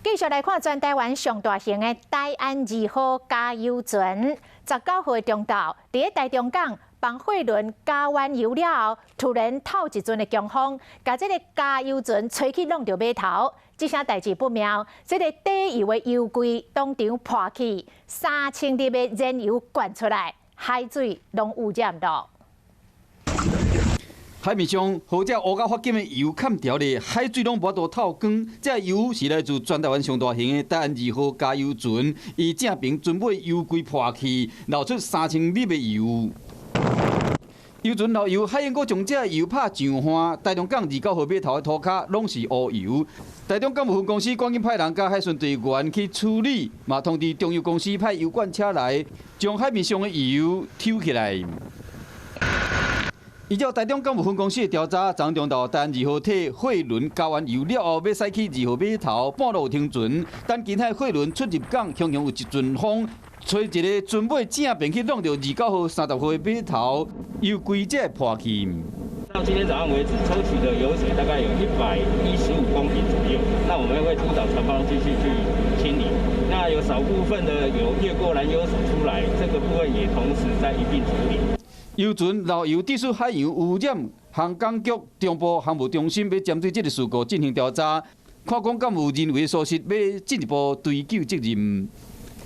繼續來看全台灣上大型的大安二號加油船，19號中晝，佇咧台中港幫貨輪加完油了後，突然透一陣的強風，共這个加油船吹去挵著碼頭。這下代誌不妙，這个底油的油櫃當場破去，3000粒的燃油灌出來，海水攏污染了。海面上，好隻烏甲發金的油崁條咧，海水攏無法度透光。這油是來自全台灣上大型的大安二號加油船，伊正爿船尾油櫃破去，漏出3000粒的油。油船漏油，海湧閣將這油拍上岸。台中港29號碼頭的塗跤攏是烏油。台中港務分公司趕緊派人佮海巡隊員去處理，嘛通知中油公司派油罐車來，將海面上的油抽起來。依照台中港務分公司的調查，昨中晝大安二號替貨輪加完油了後，欲駛去二號碼頭，半路有停船，等其他貨輪出入港，雄雄有一陣風，吹一个船尾正爿去挵著29號、30號的碼頭，油櫃才會破去。到今天早上為止，抽取的油水大概有115公頃左右。那我們會督導船方繼續去清理。那有少部分的油越過攔油索出來，這個部分也同時在一併處理。油船漏油，致使海洋污染，航港局中部航務中心欲針對這个事故進行調查，看講敢有人為疏失，欲進一步追究責任。